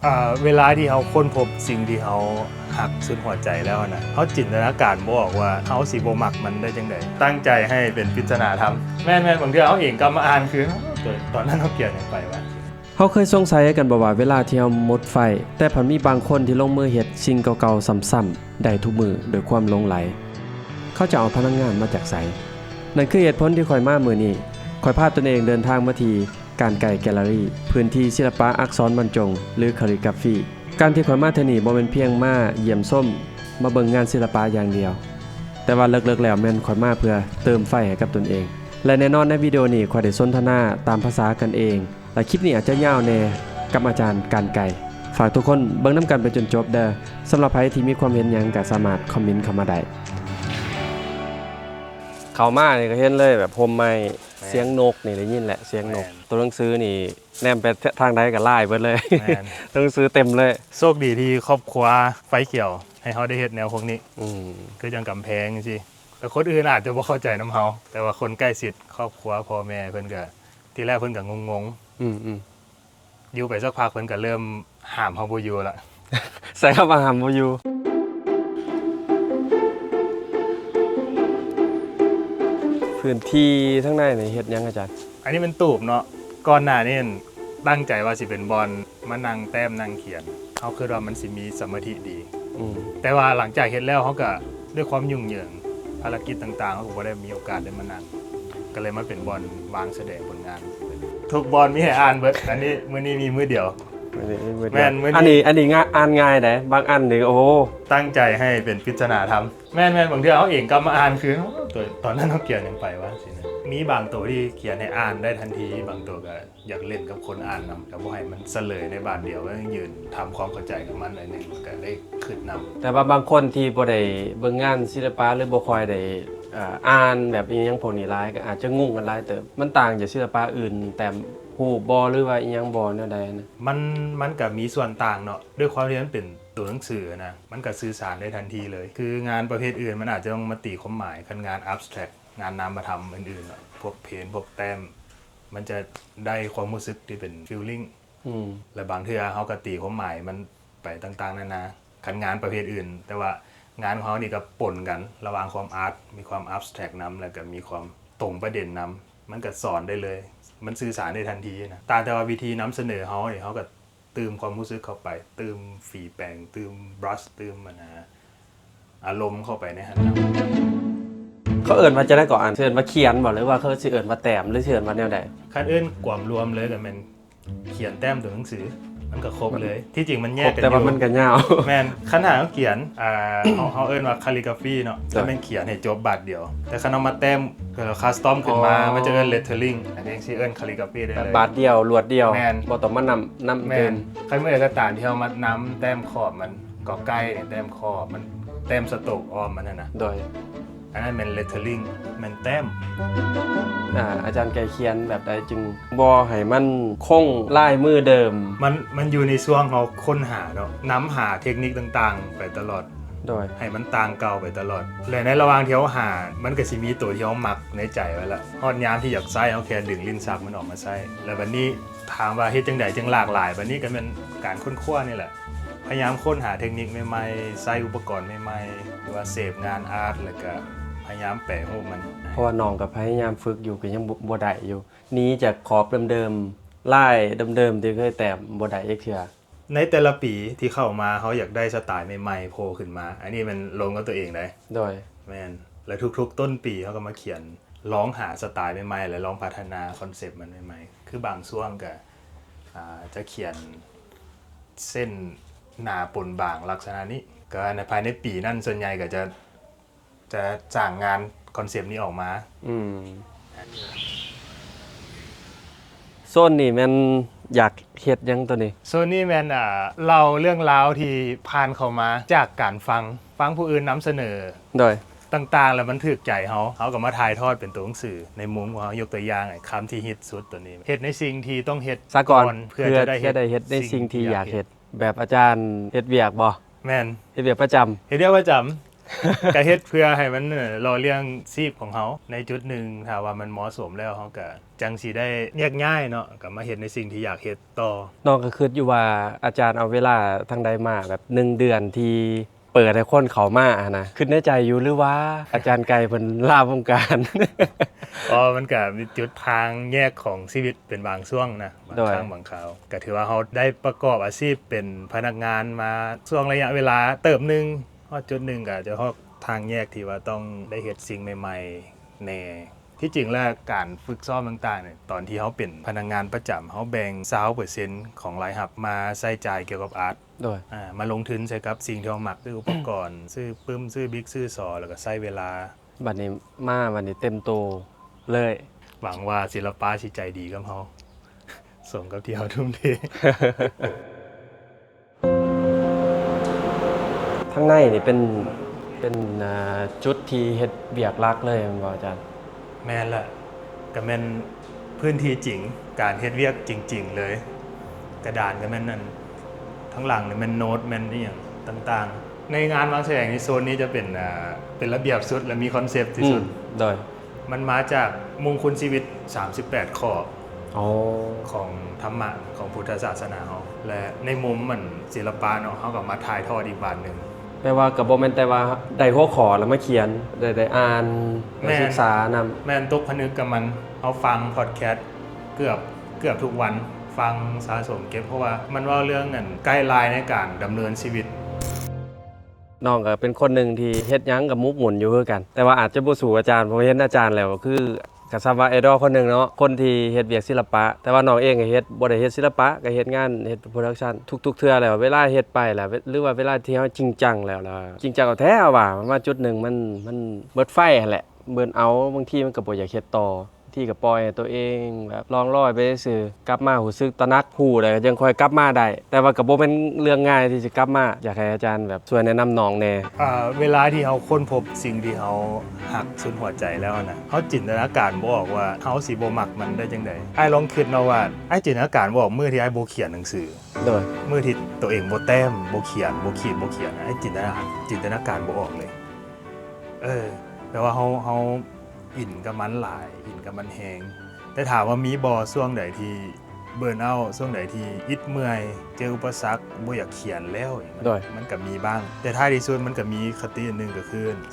ອ່າ ເວລາທີ່ເຮົາຄົ້ນພົບສິ່ງທີ່ເຮົາຮັກສຸດຫົວໃຈແລ້ວນະ ເຮົາຈິນຕະນາການບໍ່ອອກວ່າເຮົາຊິບໍ່ມັກມັນໄດ້ຈັ່ງໃດ. ຕັ້ງໃຈໃຫ້ເປັນປິດສະໜາທຳ. ແມ່ນໆ ບາງເທື່ອເຮົາເອງກັບມາອ່ານຄື ເອີ ຕອນນັ້ນເຮົາຂຽນຫຍັງໄປວະ? ເຮົາເຄີຍສົງໄສກັນບໍ່ວ່າເວລາທີ່ເຮົາໝົດໄຟ ແຕ່ພັດມີບາງຄົນທີ່ລົງມືເຮັດສິ່ງເກົ່າໆຊ້ຳໆໄດ້ທຸກມື້ດ້ວຍຄວາມຫຼົງໄຫຼ? ເຂົາຈະເອົາພະລັງງານມາຈາກໃສ? ນັ້ນຄືເຫດຜົນທີ່ຂ້ອຍມາມື້ນີ້. ຂ້ອຍພາຕົນເອງເດີນທາງມາທີ່ ການໄກ່ແກລເລຣີ ພື້ນທີ່ສິລະປະອັກສອນບັນຈົງ ຫຼື ຄາລີກຣາຟີ. ການທີ່ຂ້ອຍມາເທື່ອນີ້ບໍ່ແມ່ນພຽງມາຢ້ຽມຊົມ, ມາເບິ່ງງານສິລະປະຢ່າງດຽວ, ແຕ່ວ່າເລິກໆແລ້ວແມ່ນຂ້ອຍມາເພື່ອເຕີມໄຟໃຫ້ກັບຕົນເອງ. ແລະ ແນ່ນອນໃນວິດີໂອນີ້ຂ້ອຍໄດ້ສົນທະນາຕາມພາສາກັນເອງ ແລະ ຄລິບນີ້ອາດຈະຍາວແດ່ກັບອາຈານການໄກ່. ຝາກທຸກຄົນເບິ່ງນຳກັນໄປຈົນຈົບເດີ້. ສຳລັບໃຜທີ່ມີຄວາມເຫັນຫຍັງກໍສາມາດຄອມເມັນເຂົ້າມາໄດ້. ເຂົ້າມານີ້ກໍເຫັນເລີຍແບບຮົ່ມໄມ້ ແມ່ນ ສຽງນົກນີ້ໄດ້ຍິນແຫຼະ ສຽງນົກ ແມ່ນ ຕົວໜັງສືນີ້ ແນມໄປທາງໃດກໍລາຍເບິດເລີຍ ແມ່ນ ໜັງສືເຕັມເລີຍ. ໂຊກດີທີ່ຄອບຄົວໄຟຂຽວໃຫ້ເຮົາໄດ້ເຮັດແນວພວກນີ້ ອືມ ຄືຈັ່ງກຳແພງຈັ່ງຊີ້ ແຕ່ຄົນອື່ນອາດຈະບໍ່ເຂົ້າໃຈນຳເຮົາ ແຕ່ວ່າຄົນໃກ້ຊິດຄອບຄົວພໍ່ແມ່ເພິ່ນກໍ ທີແລກເພິ່ນກໍງົງໆ ອືມໆ ຢູ່ໄປສັກພັກເພິ່ນກໍເລີ່ມຫ້າມເຮົາບໍ່ຢູ່ລະ ໃຊ້ຄຳວ່າຫ້າມບໍ່ຢູ່. ພື້ນທີ່ທາງໃນນີ້ເຮັດຫຍັງອາຈານ? ອັນນີ້ແມ່ນຕູບເນາະ ກ່ອນໜ້ານີ້ຕັ້ງໃຈວ່າຊິເປັນບ່ອນມານັ່ງແຕ້ມນັ່ງຂຽນ ເຮົາຄິດວ່າມັນຊິມີສະມາທິດີ ອືມ ແຕ່ວ່າຫຼັງຈາກເຮັດແລ້ວ ເຮົາກະດ້ວຍຄວາມຫຍຸ້ງເຫຍິງ ພາລະກິດຕ່າງໆ ເຮົາກໍບໍ່ໄດ້ມີໂອກາດໄດ້ມານັ່ງ ກໍເລີຍມາເປັນບ່ອນວາງສະແດງຜົນງານ. ທຸກບ່ອນມີໃຫ້ອ່ານເບິດ ອັນນີ້ມື້ນີ້ມີມື້ດຽວ ມື້ນີ້ມີມື້ດຽວ ແມ່ນ ມື້ນີ້ ອັນນີ້ ອັນນີ້ງ່າຍ ອ່ານງ່າຍໃດ໋ ບາງອັນນີ້ ໂອ້ ຕັ້ງໃຈໃຫ້ເປັນປິດສະໜາທຳ. ແມ່ນໆ ບາງເທື່ອເຮົາເອງກັບມາອ່ານຄື ໂອ້ ໂຕ ຕອນນັ້ນເຮົາຂຽນຫຍັງໄປວະ ຊີ້ນະ. ມີບາງໂຕທີ່ຂຽນໃຫ້ອ່ານໄດ້ທັນທີ ບາງໂຕກໍຢາກຫຼິ້ນກັບຄົນອ່ານນຳ ກໍບໍ່ໃຫ້ມັນສະເລີຍໃນບາດດຽວ ກໍຕ້ອງຢືນທຳຄວາມເຂົ້າໃຈກັບມັນໜ້ອຍໜຶ່ງ ແລ້ວກໍໄດ້ຄິດນຳ. ແຕ່ວ່າບາງຄົນທີ່ບໍ່ໄດ້ເບິ່ງງານສິລະປະ ຫຼື ບໍ່ຄ່ອຍໄດ້ ອ່າ ອ່ານແບບອີ່ຫຍັງພວກນີ້ຫຼາຍ ກໍອາດຈະງົງກັນຫຼາຍເຕີບ. ມັນຕ່າງຈາກສິລະປະອື່ນ ແຕ້ມຮູບບໍ່ ຫຼືວ່າອີ່ຫຍັງບໍ່ ແນວໃດນະ? ມັນ ມັນກໍມີສ່ວນຕ່າງເນາະ ດ້ວຍຄວາມທີ່ມັນເປັນຕົວໜັງສືນະ ມັນກໍສື່ສານໄດ້ທັນທີເລີຍ. ຄືງານປະເພດອື່ນມັນອາດຈະຕ້ອງມາຕີຄວາມໝາຍ, ຄັນງານ abstract ງານນາມະທຳອື່ນໆເນາະ ພວກເພນ ພວກແຕ້ມ ມັນຈະໄດ້ຄວາມຮູ້ສຶກທີ່ເປັນ feeling ອືມ ແລະ ບາງເທື່ອເຮົາກໍຕີຄວາມໝາຍມັນໄປຕ່າງໆນານາ ຄັນງານປະເພດອື່ນ. ແຕ່ວ່າງານຂອງເຮົານີ້ກໍປົນກັນລະຫວ່າງຄວາມອາດ ມີຄວາມ abstract ນຳ ແລ້ວກໍມີຄວາມຕົງປະເດັນນຳ ມັນກໍສອນໄດ້ເລີຍ ມັນສື່ສານໄດ້ທັນທີນະ. ຕ່າງແຕ່ວ່າວິທີນຳສະເໜີເຮົານີ້ ເຮົາກໍ ຕື່ມຄວາມຮູ້ສຶກເຂົ້າໄປ, ຕື່ມຝີແປງ, ຕື່ມ brush, ຕື່ມ ອັນນາ ອາລົມເຂົ້າໄປໃນຫັ້ນນະ. ເຂົາເອີ້ນວ່າຈັ່ງໃດກໍ ອັນ ຊິເອີ້ນວ່າຂຽນບໍ່ ຫຼືວ່າເຂົາຊິເອີ້ນວ່າແຕ້ມ ຫຼືຊິເອີ້ນວ່າແນວໃດ? ຄັນເອີ້ນກວມລວມເລີຍກໍແມ່ນຂຽນແຕ້ມຕົວໜັງສື ມັນກໍຄົບເລີຍ. ທີ່ຈິງມັນແຍກກັນຢູ່ ແຕ່ວ່າມັນກໍຍາວ. ແມ່ນ ຄັນຖ້າເຮົາຂຽນ ອ່າ ເຮົາ ເຮົາເອີ້ນວ່າ calligraphy ເນາະ ແມ່ນຂຽນໃຫ້ຈົບບາດດຽວ. ແຕ່ຄັນເຮົາມາແຕ້ມ ແລ້ວ custom ຂຶ້ນມາ ມັນຈະເອີ້ນ lettering ອັນນີ້ຊິເອີ້ນ calligraphy ໄດ້ເລີຍ ບາດດຽວ ລວດດຽວ ແມ່ນ ບໍ່ຕ້ອງມານຳ ນຳ ແມ່ນ ຕື່ມ. ຄັນເມື່ອໃດກໍຕາມທີ່ເຮົາມານຳແຕ້ມຂອບມັນ ກໍໄກ່ນີ້ ແຕ້ມຂອບມັນ ແຕ້ມສະໂຕກອ້ອມມັນຫັ້ນນະ ໂດຍ ອັນນັ້ນແມ່ນ lettering ແມ່ນແຕ້ມ. ອາ ອາຈານໄກ່ຂຽນແບບໃດຈຶ່ງບໍ່ໃຫ້ມັນຄົງລາຍມືເດີມ? ມັນ ມັນຢູ່ໃນຊ່ວງເຮົາຄົ້ນຫາເນາະ ນຳຫາເທັກນິກຕ່າງໆໄປຕະຫຼອດ ໂດຍ ໃຫ້ມັນຕ່າງເກົ່າໄປຕະຫຼອດ ແລະ ໃນລະຫວ່າງທີ່ເຮົາຫາ ມັນກໍຊິມີໂຕທີ່ເຮົາມັກໃນໃຈໄວ້ລະ ຮອດຍາມທີ່ຢາກໃຊ້ ເຮົາແຄ່ດຶງລິ້ນຊັກມັນອອກມາໃຊ້. ແລ້ວບັດນີ້ຖາມວ່າເຮັດຈັ່ງໃດຈຶ່ງຫຼາກຫຼາຍ? ບັດນີ້ກໍແມ່ນການຄົ້ນຄວ້ານີ້ແຫຼະ ພະຍາຍາມຄົ້ນຫາເທັກນິກໃໝ່ໆ ໃຊ້ອຸປະກອນໃໝ່ໆ ຫຼືວ່າເສບງານອາດ ແລ້ວກໍພະຍາຍາມແປຮູບມັນ. ເພາະວ່ານ້ອງກໍພະຍາຍາມຝຶກຢູ່ ກໍຍັງບໍ່ ບໍ່ໄດ້ຢູ່ ໜີຈາກຂອບເດີມໆ ລາຍເດີມໆ ທີ່ເຄີຍແຕ້ມບໍ່ໄດ້ຈັກເທື່ອ. ໃນແຕ່ລະປີທີ່ເຂົ້າມາ ເຮົາຢາກໄດ້ສະຕາຍໃໝ່ໆໂຜ້ຂຶ້ນມາ ອັນນີ້ແມ່ນລົມກັບຕົວເອງເດ້ ໂດຍ ແມ່ນ ແລະ ທຸກໆຕົ້ນປີເຮົາກໍມາຂຽນ ລອງຫາສະຕາຍໃໝ່ໆ ແລະ ລອງພັດທະນາຄອນເຊັບມັນໃໝ່ໆ ຄືບາງຊ່ວງກໍ ອ່າ ຈະຂຽນເສັ້ນໜາປົນບາງລັກສະນະນີ້ ກໍໃນ ພາຍໃນປີນັ້ນສ່ວນໃຫຍ່ກໍຈະ ຈະສ້າງງານຄອນເຊັບນີ້ອອກມາ. ອືມ ໂຊນນີ້ແມ່ນຢາກເຮັດຫຍັງໂຕນີ້? ໂຊນນີ້ແມ່ນ ອ່າ ເລົ່າເລື່ອງລາວທີ່ຜ່ານເຂົ້າມາຈາກການຟັງ ຟັງຜູ້ອື່ນນຳສະເໜີ ໂດຍ ຕ່າງໆ ແລ້ວມັນຖືກໃຈເຮົາ ເຮົາກໍມາຖ່າຍທອດເປັນຕົວໜັງສືໃນມຸມຂອງເຮົາ. ຍົກຕົວຢ່າງ ຄຳທີ່ຮິດສຸດໂຕນີ້ ເຮັດໃນສິ່ງທີ່ຕ້ອງເຮັດ ສາກອນ ເພື່ອ ເພື່ອຈະໄດ້ເຮັດ ຈະໄດ້ເຮັດໃນສິ່ງທີ່ຢາກເຮັດ. ແບບອາຈານເຮັດວຽກບໍ່? ແມ່ນ ເຮັດວຽກປະຈຳ ເຮັດວຽກປະຈຳ ກໍເຮັດເພື່ອໃຫ້ມັນ ເອີ ຫຼໍ່ລ້ຽງຊີບຂອງເຮົາໃນຈຸດໜຶ່ງ. ຖ້າວ່າມັນເໝາະສົມແລ້ວ ເຮົາກໍຈັ່ງຊິໄດ້ແຍກຍ້າຍເນາະ ກໍມາເຮັດໃນສິ່ງທີ່ຢາກເຮັດຕໍ່. ນ້ອງກໍຄິດຢູ່ວ່າອາຈານເອົາເວລາທາງໃດມາ ແບບໜຶ່ງເດືອນທີ່ ເປີດໃຫ້ຄົນເຂົ້າມາຫັ້ນນະ ຄິດໃນໃຈຢູ່ ຫຼືວ່າອາຈານໄກ່ເພິ່ນລາວົງການ? ອໍ ມັນກະມີຈຸດທາງແຍກຂອງຊີວິດເປັນບາງຊ່ວງນະ ບາງ ໂດຍ ຄັ້ງບາງຄາວ ກະຖືວ່າເຮົາໄດ້ປະກອບອາຊີບເປັນພະນັກງານມາຊ່ວງໄລຍະເວລາເຕີບໜຶ່ງ, ຮອດຈຸດໜຶ່ງກະຈະຮອດທາງແຍກທີ່ວ່າຕ້ອງໄດ້ເຮັດສິ່ງໃໝ່ໆແດ່. ທີ່ຈິງແລ້ວການຝຶກຊ້ອມຕ່າງໆນີ້ ຕອນທີ່ເຮົາເປັນພະນັກງານປະຈຳ ເຮົາແບ່ງຊາວເປີເຊັນຂອງລາຍຮັບມາໃຊ້ຈ່າຍກ່ຽວກັບອາດ. ໂດຍ ອ່າ ມາລົງທຶນໃສ່ກັບສິ່ງທີ່ເຮົາມັກ ຊື້ອຸປະກອນ ຊື້ປຶ້ມ ຊື້ບິກ ຊື້ສໍ ແລ້ວກໍໃຊ້ເວລາ. ບັດນີ້ມາ ບັດນີ້ເຕັມໂຕເລີຍ. ຫວັງວ່າສິລະປະຊິໃຈດີກັບເຮົາ ສົມກັບທີ່ເຮົາທຸ່ມເທ. ທາງໃນນີ້ເປັນ ເປັນ ອ່າ ຈຸດທີ່ເຮັດວຽກຫຼັກເລີຍແມ່ນບໍ່ອາຈານ? ແມ່ນລະ ກໍແມ່ນພື້ນທີ່ຈິງ ການເຮັດວຽກຈິງໆເລີຍ. ກະດານກໍແມ່ນນັ້ນ ທາງຫຼັງນີ້ແມ່ນໂນ້ດ ແມ່ນອີ່ຫຍັງຕ່າງໆ. ໃນງານວາງສະແດງນີ້ ໂຊນນີ້ຈະເປັນ ອ່າ ເປັນລະບຽບສຸດ ແລະ ມີຄອນເຊັບທີ່ສຸດ. ອືມ ໂດຍ ມັນມາຈາກມຸງຄຸນຊີວິດສາມສິບແປດຂໍ້ ອໍ ຂອງທຳມະຂອງພຸດທະສາສະໜາເຮົາ ແລະ ໃນມຸມມັນສິລະປະເນາະ ເຮົາກໍມາຖ່າຍທອດອີກບາດໜຶ່ງ. ແປວ່າກໍບໍ່ແມ່ນແຕ່ວ່າໄດ້ຫົວຂໍ້ແລ້ວມາຂຽນ ໄດ້ ໄດ້ອ່ານ ໄດ້ ແມ່ນ ສຶກສານຳ. ແມ່ນ ຕົກຜະນຶກກັບມັນ. ເຮົາຟັງພອດແຄສເກືອບ ເກືອບທຸກວັນ ຟັງສະສົມເກັບ ເພາະວ່າມັນເວົ້າເລື່ອງ ອັນ ໄກລາຍໃນການດຳເນີນຊີວິດ. ນ້ອງກໍເປັນຄົນໜຶ່ງທີ່ເຮັດຫຍັງກໍໝົກໝຸນຢູ່ຄືກັນ ແຕ່ວ່າອາດຈະບໍ່ສູ້ອາຈານ ເພາະວ່າເຫັນອາຈານແລ້ວກໍຄື ກໍສ່ຳວ່າໄອດອລຄົນໜຶ່ງເນາະ ຄົນທີ່ເຮັດວຽກສິລະປະ. ແຕ່ວ່ານ້ອງເອງກໍເຮັດ ບໍ່ໄດ້ເຮັດສິລະປະ ກໍເຮັດງານເຮັດໂປຣດັກຊັນທຸກໆເທື່ອແລ້ວ. ເວລາເຮັດໄປແລ້ວ ຫຼືວ່າເວລາທີ່ເຮົາຈິງຈັງແລ້ວ ແລ້ວຈິງຈັງເອົາແທ້ວ່າ ມາຈຸດໜຶ່ງມັນ ມັນເບີນເອົາ ບາງທີມັນກໍບໍ່ຢາກເຮັດຕໍ່. ທີ່ກໍປ່ອຍໃຫ້ຕົວເອງແບບລ່ອງລອຍໄປຊື່ໆ ກັບມາຮູ້ສຶກຕະໜັກ ຮູ້ແລ້ວກໍຍັງຄ່ອຍກັບມາໄດ້ ແຕ່ວ່າກໍບໍ່ແມ່ນເລື່ອງງ່າຍທີ່ຈະກັບມາ. ຢາກໃຫ້ອາຈານແບບຊ່ວຍແນະນຳນ້ອງແດ່. ອ່າ ເວລາທີ່ເຮົາຄົ້ນພົບສິ່ງທີ່ເຮົາຮັກສຸດຫົວໃຈແລ້ວນະ ເຮົາຈິນຕະນາການບໍ່ອອກວ່າເຮົາຊິບໍ່ມັກມັນໄດ້ຈັ່ງໃດ. ອ້າຍລອງຄິດເນາະວ່າ ອ້າຍຈິນຕະນາການບໍ່ອອກມື້ທີ່ອ້າຍບໍ່ຂຽນໜັງສື. ໂດຍ ມື້ທີ່ຕົວເອງບໍ່ແຕ້ມ ບໍ່ຂຽນ ບໍ່ຂີດ ບໍ່ຂຽນ ອ້າຍຈິນຕະນາ ຈິນຕະນາການບໍ່ອອກເລີຍ. ເອີ ແປວ່າເຮົາ ເຮົາ ອິນກັບມັນຫຼາຍ ອິນກັບມັນແຮງ. ແຕ່ຖາມວ່າມີບໍ່ຊ່ວງໃດທີ່ເບີນເອົາ ຊ່ວງໃດທີ່ອິດເມື່ອຍ ເຈີອຸປະສັກ ບໍ່ຢາກຂຽນແລ້ວ? ໂດຍ ມັນກໍມີບ້າງ ແຕ່ທ້າຍທີ່ສຸດມັນກໍມີຄະຕິອັນໜຶ່ງ ກໍຄື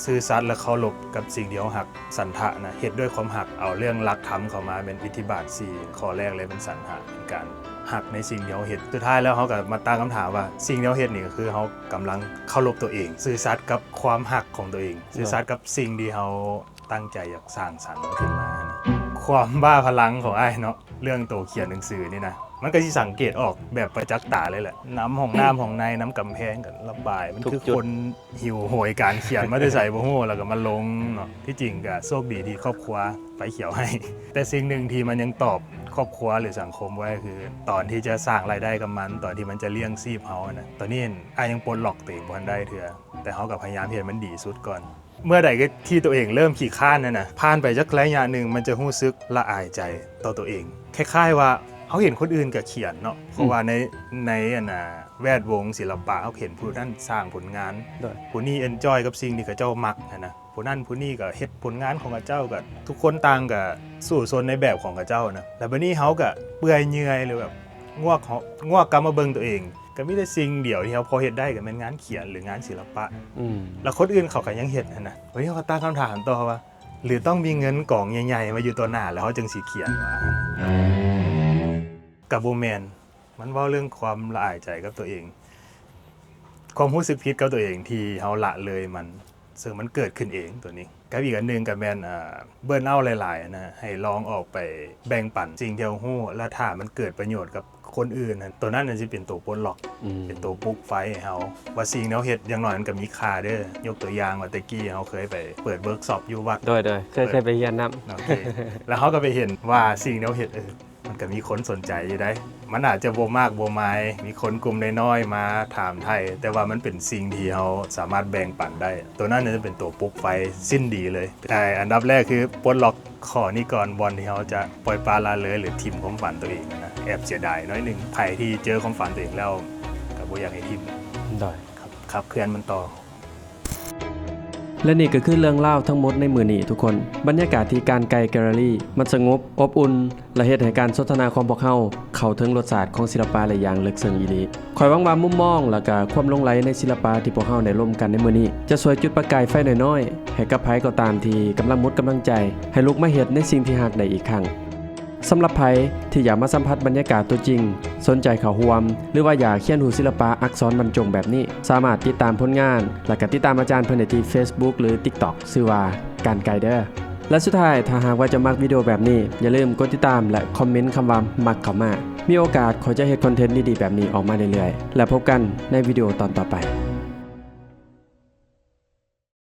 ຊື່ສັດ ແລະ ເຄົາລົບກັບສິ່ງທີ່ເຮົາຮັກ. ສັນທະນະ ເຮັດດ້ວຍຄວາມຮັກ ເອົາເລື່ອງຫຼັກທຳເຂົ້າມາ ແມ່ນອິດທິບາດສີ່ ຂໍ້ແລກເລີຍແມ່ນສັນທະ ເປັນການຮັກໃນສິ່ງທີ່ເຮົາເຮັດ. ສຸດທ້າຍແລ້ວເຮົາກໍມາຕັ້ງຄຳຖາມວ່າ ສິ່ງທີ່ເຮົາເຮັດນີ້ ກໍຄືເຮົາກຳລັງເຄົາລົບຕົວເອງ ຊື່ສັດກັບຄວາມຮັກຂອງຕົວເອງ ຊື່ສັດກັບສິ່ງທີ່ເຮົາ ຕັ້ງໃຈຢາກສ້າງສັນມັນຂຶ້ນມາຫັ້ນນະ. ຄວາມບ້າພະລັງຂອງອ້າຍເນາະ ເລື່ອງໂຕຂຽນໜັງສືນີ້ນະ ມັນກໍຊິສັງເກດອອກແບບປະຈັກຕາເລີຍແຫຼະ. ນ້ຳຫ້ອງນ້ຳຫ້ອງໃນ ນ້ຳກຳແພງກໍລະບາຍ ມັນຄືຄົນຫິວໂຫຍການຂຽນມາແຕ່ໃສບໍ່ຮູ້ ແລ້ວກໍມາລົງເນາະ. ທີ່ຈິງກໍໂຊກດີທີ່ຄອບຄົວໄຟຂຽວໃຫ້ ແຕ່ສິ່ງໜຶ່ງທີ່ມັນຍັງຕອບຄອບຄົວ ຫຼື ສັງຄົມໄວ້ ຄືຕອນທີ່ຈະສ້າງລາຍໄດ້ກັບມັນ ຕອນທີ່ມັນຈະລ້ຽງຊີບເຮົາຫັ້ນນະ ຕອນນີ້ອ້າຍຍັງປົດລັອກຕົວເອງບໍ່ທັນໄດ້ເທື່ອ ແຕ່ເຮົາກໍພະຍາຍາມເຮັດໃຫ້ມັນດີສຸດກ່ອນ. ເມື່ອໃດກໍທີ່ຕົວເອງເລີ່ມຂີ້ຄ້ານນັ້ນນະ ຜ່ານໄປຈັກໄລຍະໜຶ່ງ ມັນຈະຮູ້ສຶກລະອາຍໃຈຕໍ່ຕົວເອງ. ຄ້າຍໆວ່າເຮົາເຫັນຄົນອື່ນກໍຂຽນເນາະ ເພາະວ່າໃນ ໃນອັນນ່າ ແວດວົງສິລະປະ ເຮົາເຫັນຜູ້ນັ້ນສ້າງຜົນງານ ຜູ້ນີ້ເອັນຈອຍກັບສິ່ງທີ່ເຂົາເຈົ້າມັກຫັ້ນນະ ຜູ້ນັ້ນຜູ້ນີ້ກໍເຮັດຜົນງານຂອງເຂົາເຈົ້າ ກໍທຸກຄົນຕ່າງກໍສູ້ຊົນໃນແບບຂອງເຂົາເຈົ້ານະ. ແລ້ວບັດນີ້ເຮົາກໍເປື່ອຍເຫຍື່ອຍ ຫຼືແບບ ງວກເຮົາ ງວກກັບມາເບິ່ງຕົວເອງ ກໍມີແຕ່ສິ່ງດຽວທີ່ເຮົາພໍເຮັດໄດ້ ກໍແມ່ນງານຂຽນ ຫຼື ງານສິລະປະ. ອືມ ແລ້ວຄົນອື່ນເຂົາກໍຍັງເຮັດຫັ້ນນະ. ບັດນີ້ເຮົາກໍຕັ້ງຄຳຖາມຕໍ່ວ່າ ຫຼືຕ້ອງມີເງິນກອງໃຫຍ່ໆມາຢູ່ຕໍ່ໜ້າ ແລ້ວເຮົາຈຶ່ງຊິຂຽນຫວາ? ກໍບໍ່ແມ່ນ. ມັນເວົ້າເລື່ອງຄວາມລະອາຍໃຈກັບຕົວເອງ ຄວາມຮູ້ສຶກຜິດກັບຕົວເອງທີ່ເຮົາລະເລີຍມັນ ເຊິ່ງມັນເກີດຂຶ້ນເອງໂຕນີ້. ກັບອີກອັນໜຶ່ງກໍແມ່ນ ອ່າ ເບີນເອົາຫຼາຍໆນະ ໃຫ້ລອງອອກໄປແບ່ງປັນສິ່ງທີ່ເຮົາຮູ້ ແລ້ວຖ້າມັນເກີດປະໂຫຍດກັບຄົນອື່ນຫັ້ນ ໂຕນັ້ນມັນຊິເປັນໂຕປົດລັອກ ອືມ ເປັນໂຕປຸກໄຟໃຫ້ເຮົາ ວ່າສິ່ງທີ່ເຮົາເຮັດຢ່າງໜ້ອຍມັນກໍມີຄ່າເດີ້. ຍົກຕົວຢ່າງວ່າແຕ່ກີ້ເຮົາເຄີຍໄປເປີດເວີກຊັອບຢູ່ວັດ ໂດຍໆ ເຄີຍ ເຄີຍໄປຮຽນນຳ ໂອເຄ ແລ້ວເຮົາກໍໄປເຫັນວ່າສິ່ງທີ່ເຮົາເຮັດ ເອີ ມັນກໍມີຄົນສົນໃຈຢູ່ໃດ໋. ມັນອາດຈະບໍ່ມາກບໍ່ໝາຍ ມີຄົນກຸ່ມນ້ອຍໆມາຖາມໄຖ່ ແຕ່ວ່າມັນເປັນສິ່ງທີ່ເຮົາສາມາດແບ່ງປັນໄດ້ ໂຕນັ້ນຈະເປັນໂຕປຸກໄຟສິ້ນດີເລີຍ. ແຕ່ອັນດັບແລກຄືປົດລັອກຂໍ້ນີ້ກ່ອນ ບ່ອນທີ່ເຮົາຈະປ່ອຍປະລະເລີຍ ຫຼື ຖິ້ມຄວາມຝັນຕົວເອງນະ. ແອບເສຍດາຍໜ້ອຍໜຶ່ງ ໃຜທີ່ເຈີຄວາມຝັນຕົວເອງແລ້ວ ກໍບໍ່ຢາກໃຫ້ຖິ້ມ ໂດຍ ຂັບ ຂັບເຄື່ອນມັນຕໍ່. ແລະນີ້ກໍຄືເລື່ອງລາວທັງໝົດໃນມື້ນີ້ທຸກຄົນ. ບັນຍາກາດທີ່ການໄກ່ແກລເລຣີ ມັນສະຫງົບ, ອົບອຸ່ນ ແລະເຮັດໃຫ້ການສົນທະນາຂອງພວກເຮົາເຂົ້າເຖິງລົດຊາດຂອງສິລະປະໄດ້ຢ່າງເລິກເຊິ່ງອີ່ຫຼີ. ຂ້ອຍຫວັງວ່າມຸມມອງ ແລະກະຄວາມຫຼົງໄຫຼໃນສິລະປະທີ່ພວກເຮົາໄດ້ລົມກັນໃນມື້ນີ້ ຈະຊ່ວຍຈຸດປະກາຍໄຟນ້ອຍໆ ໃຫ້ກັບໃຜກໍຕາມທີ່ກຳລັງໝົດກຳລັງໃຈ ໃຫ້ລຸກມາເຮັດໃນສິ່ງທີ່ຮັກໄດ້ອີກຄັ້ງ. ສຳລັບໃຜທີ່ຢາກມາສຳຜັດບັນຍາກາດຕົວຈິງ, ສົນໃຈເຂົ້າຮ່ວມ ຫຼືວ່າຢາກຮຽນຮູ້ສິລະປະອັກສອນບັນຈົງແບບນີ້, ສາມາດຕິດຕາມຜົນງານ ແລະກະຕິດຕາມອາຈານເພິ່ນໄດ້ທີ່ Facebook ຫຼື TikTok ຊື່ວ່າ ການໄກ່ເດີ. ແລະສຸດທ້າຍ, ຖ້າຫາກວ່າເຈົ້າມັກວິດີໂອແບບນີ້, ຢ່າລືມກົດຕິດຕາມ ແລະຄອມເມັນຄຳວ່າ ມັກ ເຂົ້າມາ. ມີໂອກາດ, ຂ້ອຍຈະເຮັດຄອນເທັນດີໆແບບນີ້ອອກມາເລື້ອຍໆ. ແລະພົບກັນໃນວິດີໂອຕອນຕໍ່ໄປ.